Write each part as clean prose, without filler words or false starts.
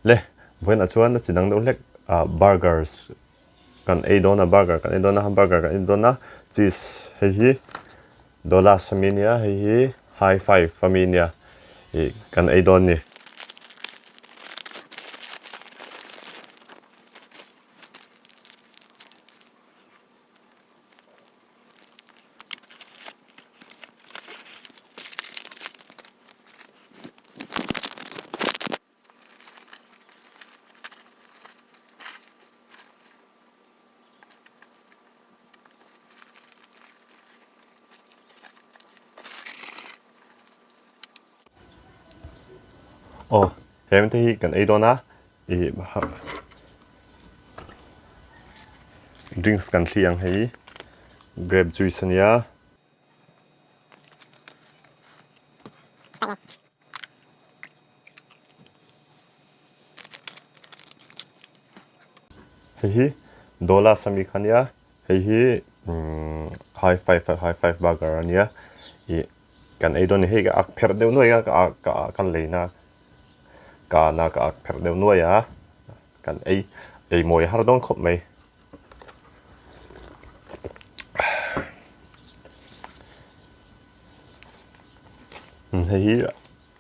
Le vawiinah chuan a chi dang deuh hlek ah burgers kan ei dawn a burger kan ei dawn a hamburger kan ei dawn a cheese hei hi dollars ami ania hei hi high five ami ania ih kan ei dawn a ni. Aw he te hi kan ei dawn a ih drinks kan thli ang hei grape juice a nia. Hei hi Dolas ami kha ania hei hi umm high five high five burger ania ih kan ei dawn a ni hei ka ak pherh deuh nuai a ka ak ka ah kan lei na ka na ka ak pherh deuh nuai a kan ei ei mawi har dawn khawp mai. Hei hi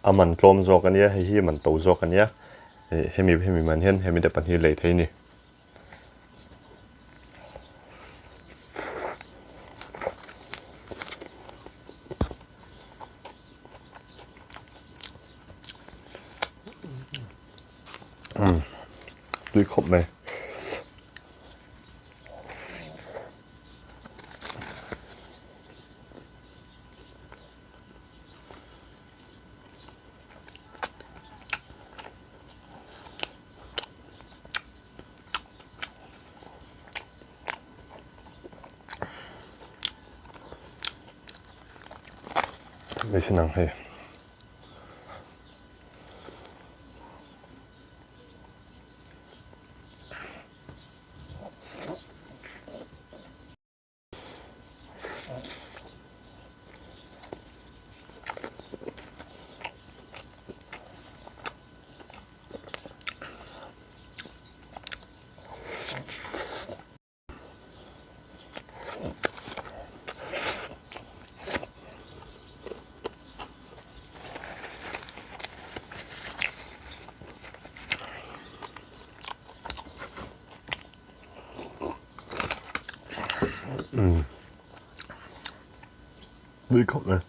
a man tlawm zawk a nia hei hi a man to zawk a nia ih hemi hemi man hian hemi te pahnih lei thei a ni. Umm tui khawp mai. Hmeichhe nang hei. Tui khawp mai.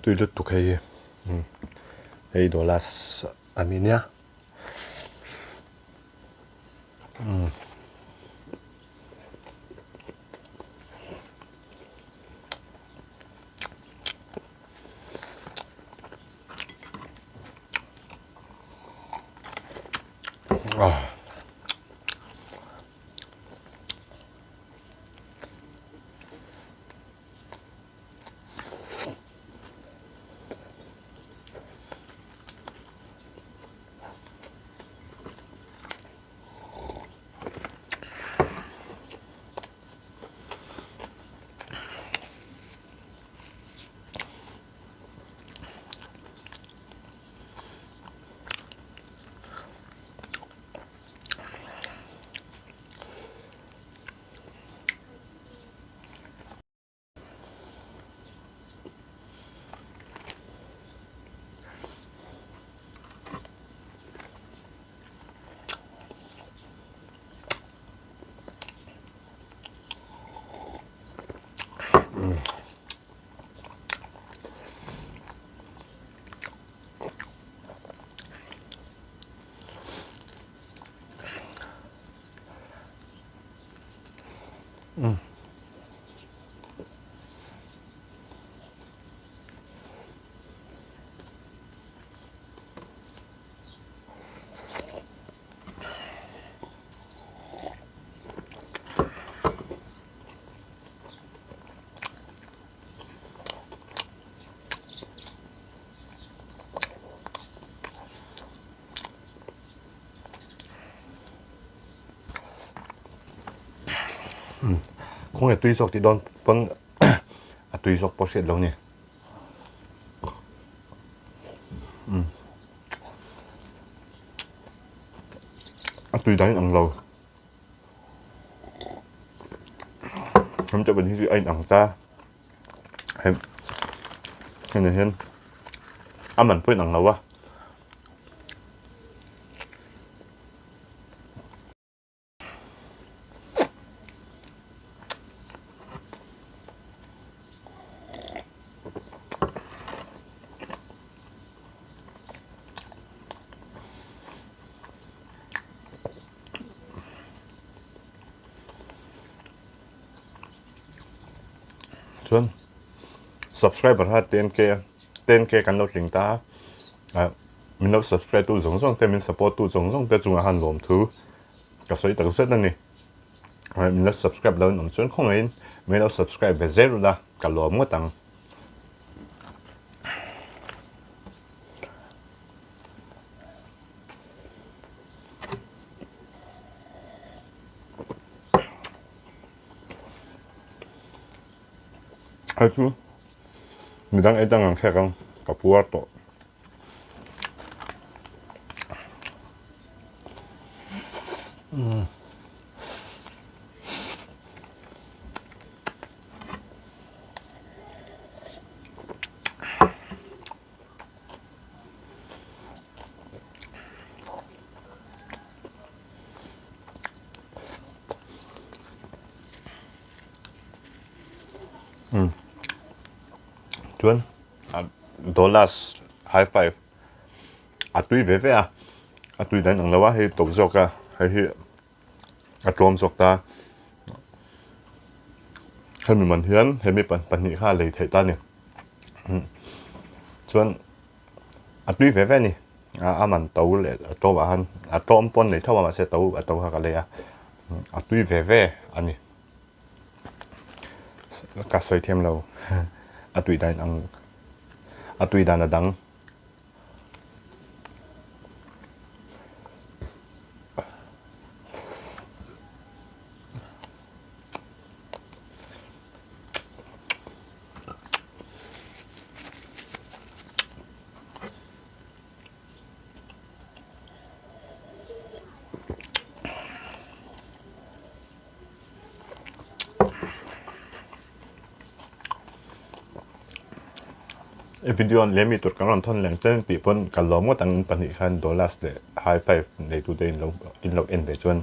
Tui lutuk hei hi hei dolas a ni nia. Khawnge tui zawk tih dawn pawn a tui zawk pawh hriat lo ni. A tui dan in ang lo. Hnam chawhmeh hi chu a inang ta. Hei hemi hian a man pawh a inang lo a. Chuan subscriber kha 10k 10k kan lo tling ta a min lo subscribe tu zawng zawng te min support tu zawng zawng te chungah khan lawmthu ka sawi tak zet a ni min lo subscribe lo in awm chuan khawngaihin min lo subscribe ve zel ula ka lawm ngawt ang. Hei chu midang ei dang ang khek ang ka puar tawh. Chuan dollars high five a tui ve ve a a tui dan ang lo a hei to zawk a hei hi a tlawm zawk ta hemi man hian hemi pahnih kha a lei theih ta a ni chuan a tui ve ve a ni a man to leh a tlawm ah khan a tlawm pawn nei tho a mahse to a to kha ka lei a a tui ve ve a ni ka sawi thiam lo a tui dan ang a tui dan a dang. I video an leh mi tur kan rawn thawn leng chen tih pawn ka lawm ngawt ang in pahnih khan dollars leh high five nei tute in lo in lo en ve chuan.